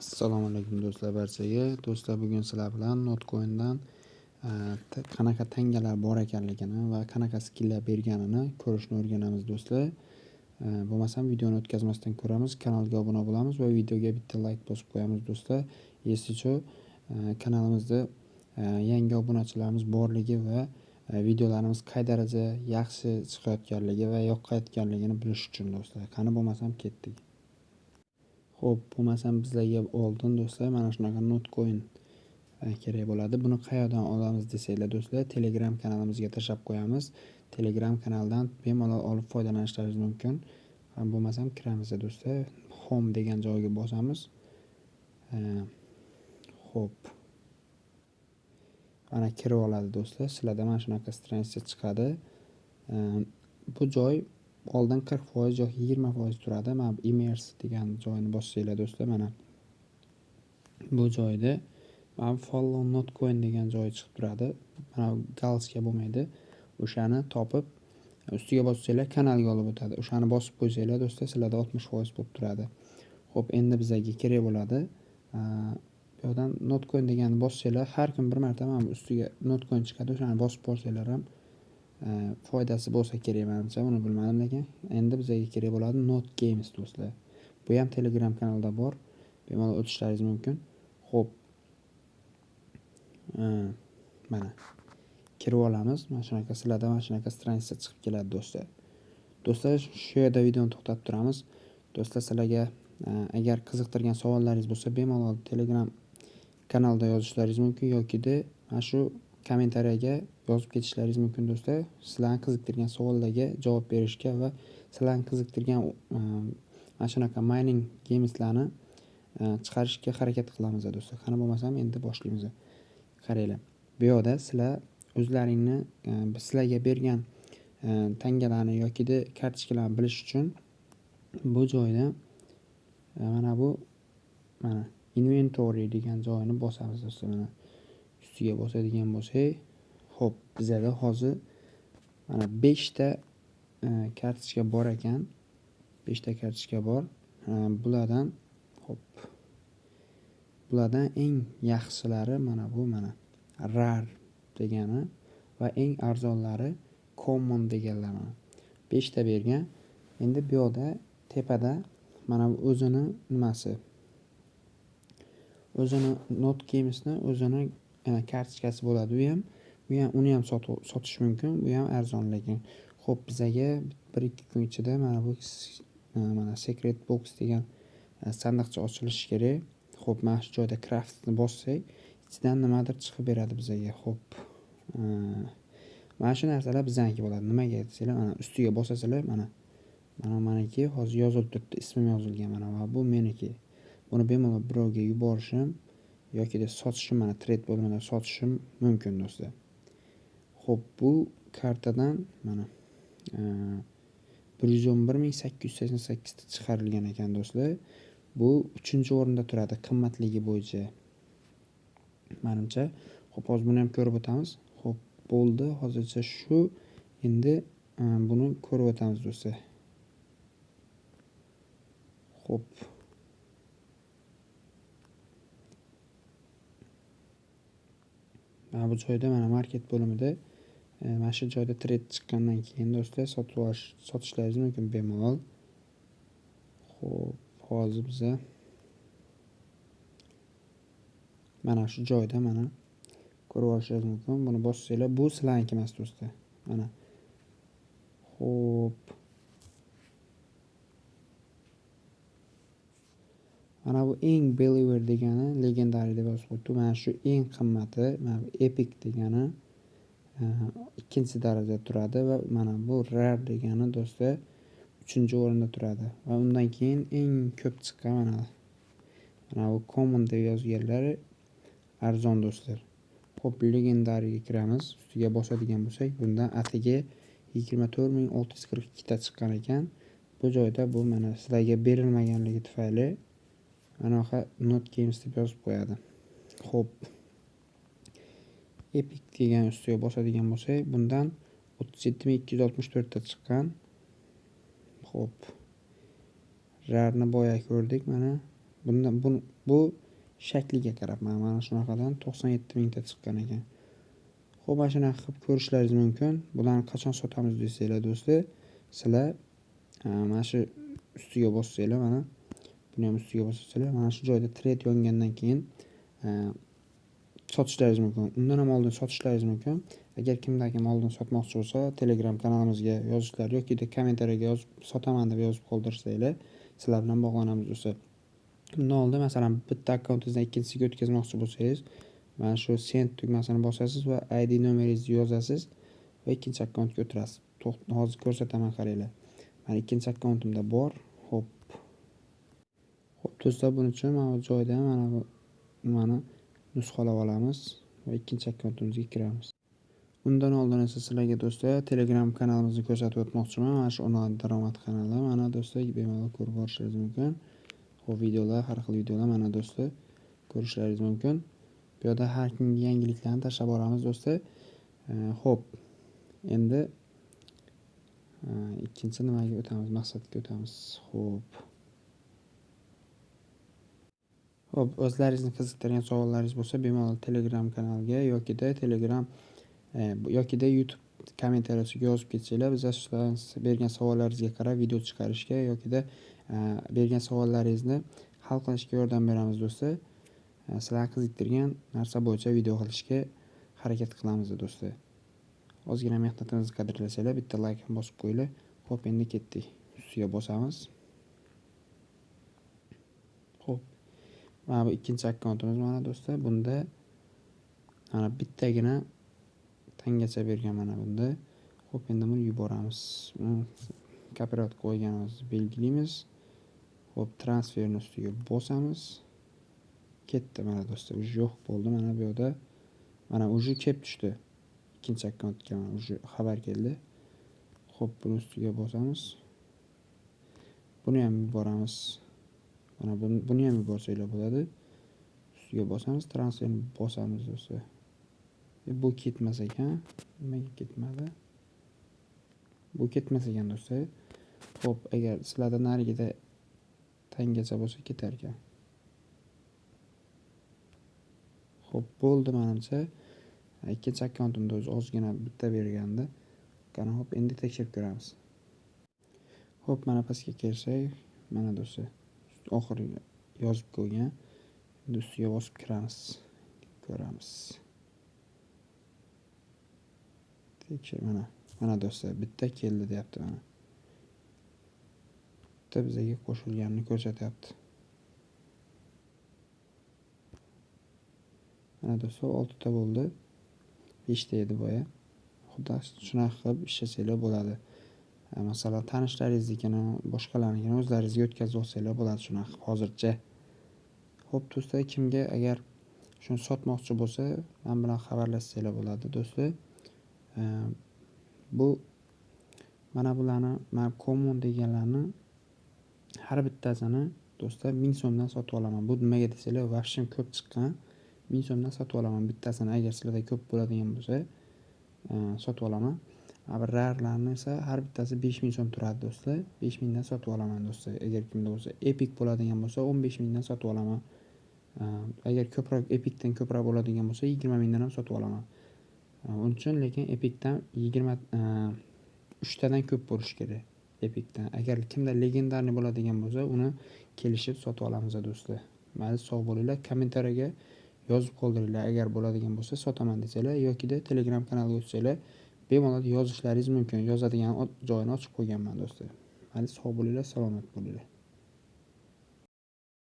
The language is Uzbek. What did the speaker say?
Assalomu alaykum do'stlar barchaga. Do'stlar, bugun sizlar bilan Notcoin'dan qanaqa tangalar bor ekanligini va qanaqa skilllar berganini ko'rishni o'rganamiz do'stlar. Bo'lmasam videoni o'tkazmasdan ko'ramiz, kanalga obuna bo'lamiz va videoga bitta like bosib qo'yamiz do'stlar. Если что, kanalimizda yangi obunachilarimiz borligi va videolarimiz qay daraja yaxshi chiqayotganligi va yoqayotganligini bilish uchun do'stlar. Qani bo'lmasam ketdik. Xo'p, bo'lmasam bizlarga oldin do'stlar mana shunaqa Notcoin kerak bo'ladi. Buni qayerdan olamiz desanglar do'stlar, Telegram kanalimizga tashlab qo'yamiz. Telegram kanaldan bemalol olib foydalanishlaringiz mumkin. Bo'lmasam kiramiz do'stlar. Home degan joyga bosamiz. Xo'p. Mana kirib oladi do'stlar. Sizlarda mana shunaqa страница chiqadi. Bu joy oldin 40% yoki 20% turadi. Mana bu immerse degan joyini bossanglar do'stlar, mana bu joyda mana follow Notcoin degan joyi chiqib turadi. Mana galочка bo'lmaydi. O'shani topib ustiga bossanglar kanalga olib o'tadi. O'shani bosib qo'ysanglar do'stlar, sizlarda 60% bo'lib turadi. Xo'p, endi bizga kerak bo'ladi. Bu yoqdan Notcoin deganni bossanglar, har kun bir marta mana bu ustiga Notcoin chiqadi. O'shani bosib borsanglar ham foydasi bo'lsa kerak menimcha, uni bilmadim lekin. Endi bizga kerak bo'ladi Not Games do'stlar. Bu ham Telegram kanalida bor. Bemalol o'tishlaringiz mumkin. Xo'p. Mana kirib olamiz. Mana shunaqa sizlarda mana shunaqa страница chiqib keladi do'stlar. Do'stlar, shu yerda videoni to'xtatib turamiz. Do'stlar, sizlarga agar qiziqtirgan savollaringiz bo'lsa, bemalol Telegram kanalda yozishlaringiz mumkin yokida mana shu kommentariyaga yozib ketishlaringiz mumkin do'stlar. Sizlarni qiziqtirgan savollarga javob berishga va sizlarni qiziqtirgan mana shunaqa mining gameslarni chiqarishga harakat qilamiz do'stlar. Qani bo'lmasam endi boshlaymiz. Qaranglar. Bu yoqda sizlar o'zlaringni sizlarga bergan tangalarni yokida kartochkalarni bilish uchun bu joyda mana bu mana inventory degan joyini bosamiz do'stlar. Mana ustiga bosadigan bo'lsak, xo'p, bizada hozir mana 5 ta kartochka bor ekan. 5 ta kartochka bor. Bulardan xo'p, bulardan eng yaxshilari mana bu mana rare degani va eng arzonlari common deganlari. 5 ta bergan. Endi bu yoqda tepada mana bu o'zini nimasi? O'zini Not Games'ni o'zini kartochkasi bo'ladi. U ham, u ham uni ham sotish mumkin. Bu ham arzon lekin. Xo'p, bizaga 1-2 kun ichida mana bu mana secret box degan sandiqcha ochilishi kerak. Xo'p, mana shu joyda craftni bossak, ichidan nimadir chiqib beradi bizaga. Xo'p, mana shu narsalar bizaniki bo'ladi. Nimaga desanglar, mana ustiga bosasizlar, mana mana meniki hozir yozilib turibdi, ismim yozilgan mana va bu meniki. Buni bemalol birovga yuborishim yokida sotishim, mana trade bo'limida sotishim mumkin do'stlar. Xo'p, bu kartadan mana 111 888 ta chiqarilgan ekan do'stlar. Bu 3-o'rinda turadi qimmatligi bo'yicha. Menimcha. Xo'p, hozir buni ham ko'rib o'tamiz. Xo'p, bo'ldi. Hozircha shu. Endi buni ko'rib o'tamiz do'stlar. Xo'p. Mana bu joyda mana market bo'limida mana shu joyda trade chiqqandan keyin do'stlar sotib olish, sotishlaringiz mumkin bemalol. Xo'p, hozir biza mana shu joyda mana ko'rib olishingiz mumkin. Buni bossanglar, bu sizlarniki emas do'stlar. Mana. Xo'p. Mana bu eng believer degani legendary deb yozib qo'yibdi. Mana shu eng qimmati, mana bu epic degani 2 darajada turadi va mana bu rare degani do'stlar 3-o'rinda turadi. Va undan keyin eng ko'p chiqqan mana bu common deb yozganlari arzon do'stlar. Xo'p, legendaryga kiramiz. Ustiga bosadigan bo'lsak, bundan atigi 24 642 ta chiqqan ekan. Bu joyda bu mana sizlarga berilmaganligi tufayli anaqa Not Games deb yozib qo'yadi. Xo'p. Epic degan ustiga bosadigan bo'lsak, bundan 37 264 ta chiqqan. Xo'p. Rareni boya ko'rdik mana. Bundan bu shakliga qarab mana shunaqadan 97 mingta chiqqan ekan. Xo'p, mana shunaqa qilib ko'rishlaringiz mumkin. Bularni qachon sotamiz desanglar do'stlar, sizlar mana shu ustiga bossanglar, mana buni ham ustiga bossanglar, mana shu joyda trade yongandan keyin sotishlaringiz mumkin. Undan ham oldin sotishlaringiz mumkin. Agar kimda kim oldin sotmoqchi bo'lsa, Telegram kanalimizga yozishlar yoki kommentariyaga yozib sotaman deb yozib qoldirsanglar, sizlar bilan bog'lanamiz do'stlar. Undan oldin masalan bitta akkauntingizdan ikkinchisiga o'tkazmoqchi bo'lsangiz, mana shu send tugmasini bosasiz va ID nomeringizni yozasiz va ikkinchi akkauntga o'tirasiz. Hozir ko'rsataman, qaranglar. Mana ikkinchi akkauntimda bor. Xo'p. Xo'p do'stlar, buning uchun mana bu joyda mana bu nimani nusxalab olamiz va ikkinchi akkauntimizga kiramiz. Undan oldin esa sizlarga do'stlar Telegram kanalimizni ko'rsatib o'tmoqchiman. Mana shu onlayn daromad kanali. Mana do'stlar bemalol ko'rib borishingiz mumkin. Xo'p, videolar, har xil videolar mana do'stlar ko'rishlaringiz mumkin. Bu yerda har kungi yangiliklarni tashlab boramiz do'stlar. Xo'p, endi ikkinchi nimaga o'tamiz, maqsadga o'tamiz. Xo'p. Xo'p, o'zlaringizni qiziqtirgan savollaringiz bo'lsa, bemalol Telegram kanaliga yoki-da Telegram yoki-da YouTube kommentariyasiga yozib ketsanglar, biz sizlar bergan savollaringizga qarab video chiqarishga yoki-da bergan savollaringizni hal qilishga yordam beramiz do'stlar. Sizlarni qiziqtirgan narsa bo'yicha video qilishga harakat qilamiz do'stlar. Ozgina mehnatimizni qadrlasanglar, bitta like ham bosib qo'yinglar. Xo'p, endi ketdik. Ustiga bosamiz. Xo'p. Mana bu ikkinchi akkauntimiz mana do'stlar. Bunda mana bittagina tangacha bergan mana bunda. Xo'p, endi buni yuboramiz. Copyright qo'yganimizni belgilaymiz. Xo'p, transferni ustiga bosamiz. Ketdi mana do'stlar, уже yo'q bo'ldi mana bu yerda. Mana уже kelib tushdi. Ikkinchi akkauntga mana уже xabar keldi. Xo'p, buni ustiga bosamiz. Buni ham yuboramiz. Mana buni ham yuborsanglar bo'ladi. Ustiga bosamiz, transferni bosamiz do'stlar. Bu ketmas ekan. Nimaga ketmadi? Bu ketmas ekan do'stlar. Xo'p, agar sizlarda narigida tangacha bo'lsa ketar ekan. Xo'p, bo'ldi menimcha. Ikkinchi akkauntimda o'zi ozgina bitta bergandi. Qani, xo'p, endi tekshirib ko'ramiz. Xo'p, mana pastga kelsak, mana do'stlar, oxiri yozib qo'ygan. Endi ustiga bosib kiramiz. Ko'ramiz. Tekshir, mana. Mana do'stlar, bitta keldi deyapti mana. Bitta bizga qo'shilganini ko'rsatyapti. Mana do'stlar, 6 ta bo'ldi. 5 ta edi boya. Xuddi shunaqa qilib ishlasanglar bo'ladi. Masalan, tanishlaringiznikini, boshqalarnikini o'zlaringizga o'tkazib olsanglar bo'ladi shunaqa qilib hozircha. Xo'p do'stlar, kimga agar shuni sotmoqchi bo'lsa, men bilan xabarlashsanglar bo'ladi do'stlar. Bu mana bularni, mana common deganlarni har bittasini do'stlar 1000 so'mdan sotib olaman. Bu nimaga desanglar, vashim ko'p chiqqan. 1000 so'mdan sotib olaman bittasini. Agar sizlarda ko'p bo'ladigan bo'lsa, sotib olaman. Rarlarni esa har bittasi 5000 so'm turadi do'stlar. 5000 dan sotib olaman do'stlar. Agar kimda bo'lsa, epic bo'ladigan bo'lsa 15000 dan sotib olaman. Agar ko'proq epicdan ko'proq bo'ladigan bo'lsa 20000 dan ham sotib olaman. Uning uchun lekin epicdan 23 tadan ko'p bo'lishi kerak epicdan. Agar kimda legendarniy bo'ladigan bo'lsa, uni kelishib sotib olamiz do'stlar. Mayli, sog' bo'linglar. Kommentariyaga yozib qoldiringlar. Agar bo'ladigan bo'lsa sotaman desanglar yoki-da Telegram kanaliga o'tsanglar, bemalol yozishlaringiz mumkin. Yozadigan joyini ochib qo'yganman do'stlar. Mayli, sog' bo'linglar, salomat bo'linglar.